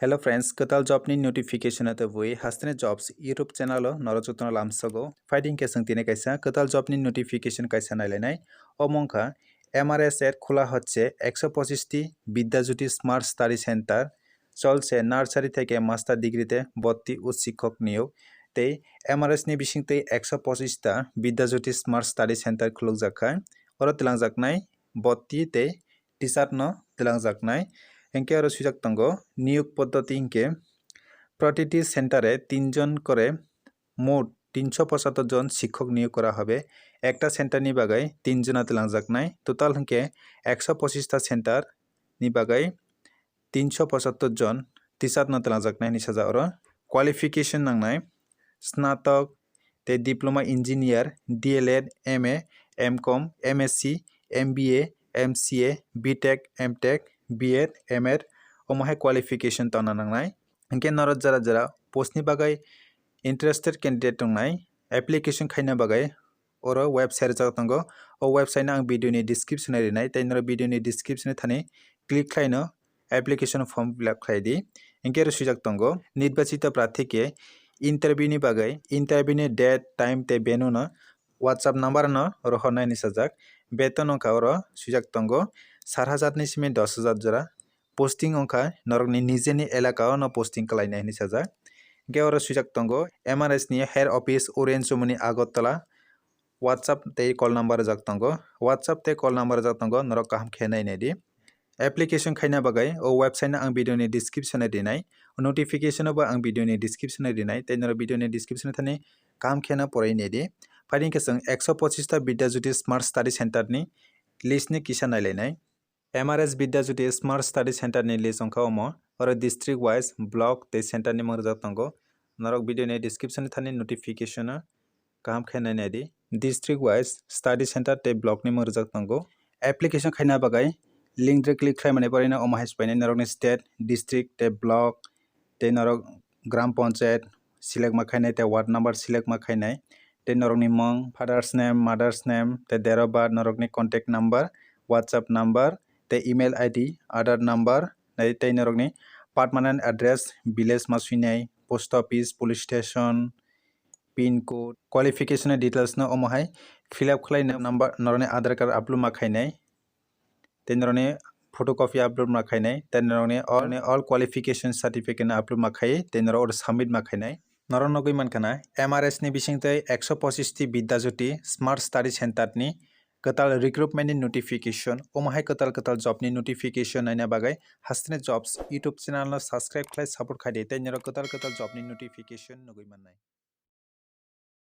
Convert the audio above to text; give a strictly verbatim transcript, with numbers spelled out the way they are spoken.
Hello friends, kwtal job ni notification atwi bui Hasteni Jobs YouTube channel o norok jotono lamsogo. Phaidi hwnkhe chwng tini kaisa kwtal job ni notification kaisa nailainai. Omo wngkha M R S at khula hocche ekso pochish ti Vidyajyoti Smart Study Center, cholse nursery theke master degree te bhorti o shikhok niyok. Tei M R S ni bisingtwi ekso pochish ta Vidyajyoti Smart Study Center khulukjak kha. Oro twlangjaknai bhorti tei teacher no twlangjaknai. Hwnkhe oro swijak tongo niyok poddoti hwnkhe protiti center e tinjon kore, mot tinsho pochattor jon shikhok niyok kora hobe. Ekta center ni bagwi tinjona twlangjaknai. Total hwnkhe ekso pochish ta center ni bagwi tinsho pochattor jon teacher no twlangjaknai hinwi sajak oro. Qualification nangnai snatok tei diploma engineer, D L Ed, M A, M Com, M S C, M B A, M C A, B Tech, M Tech, B Ed, M Ed, omo hai qualification tongna nangnai. Hwnkhe norok jora jora post ni bagwi interested candidate tongnai, application khaina bagwi oro website rijak tongo. O website no ang video ni description o rinai, tei norok video ni description o thani click khlaino application form fill up khlai di. Hwnkhe oro swijak tongo nirbachito prarthi ke interview ni bagwi, interview ni date, time tei venue no WhatsApp number no rohornai hinwi sajak. Beton wngkha oro swijak tongo sat hajar ni simi dos hajar jora. Posting wngkha norokni nijeni elaka o no posting khlainai hinwi sajak. Hwnkhe oro swijak tongo M R S ni head office Orange Chomoni Agartala. WhatsApp tei call number rijak tongo. WhatsApp tei call number rijak tongo, norok kaham khe nai nai di. Application khaina bagwi o website no ang video ni description o rinai, notification no bo ang video ni description o rinai, tei norok video ni description o thani kaham khe no porai nai di. Phaidi hwnkhe chwng ekso pochish ta Vidyajyoti Smart Study Center ni list ni kisa nailainai. M R S Vidyajyoti Smart Study Center ni list wngkha omo, oro district wise, block tei center ni mung rijak tongo. Norok video ni description ni thani notification o kaham khe nai nai di. District wise study center tei block ni mung rijak tongo. Application khaina bagwi link directly khlai mani pore no omo hai se painai norokni state, district tei block tei norok gram panchayat select ma khainai tei ward number select ma khainai tei norokni mung, father's name, mother's name tei date of birth, norokni contact number, WhatsApp number tei email I D, Aadhaar number tei norokni permanent address, village ma swinai, post office, police station, pin code, qualification details no omo hai fill up khlai nai, number norokni Aadhaar card upload ma khainai, tei norokni photocopy upload ma khainai, tei norokni all, all qualification certificate no upload ma khai, tei norok oro submit ma khainai. Norok nugwi mankha na M R S ni bisingtwi ekso pochish ti Vidyajyoti Smart Study Center ni kwtal recruitment ni notification, omo hai kwtal kwtal job ni notification naina bagwi Hasteni Jobs YouTube channel no subscribe khlai support khai di, tei norok kwtal kwtal job ni notification nugwi mannai.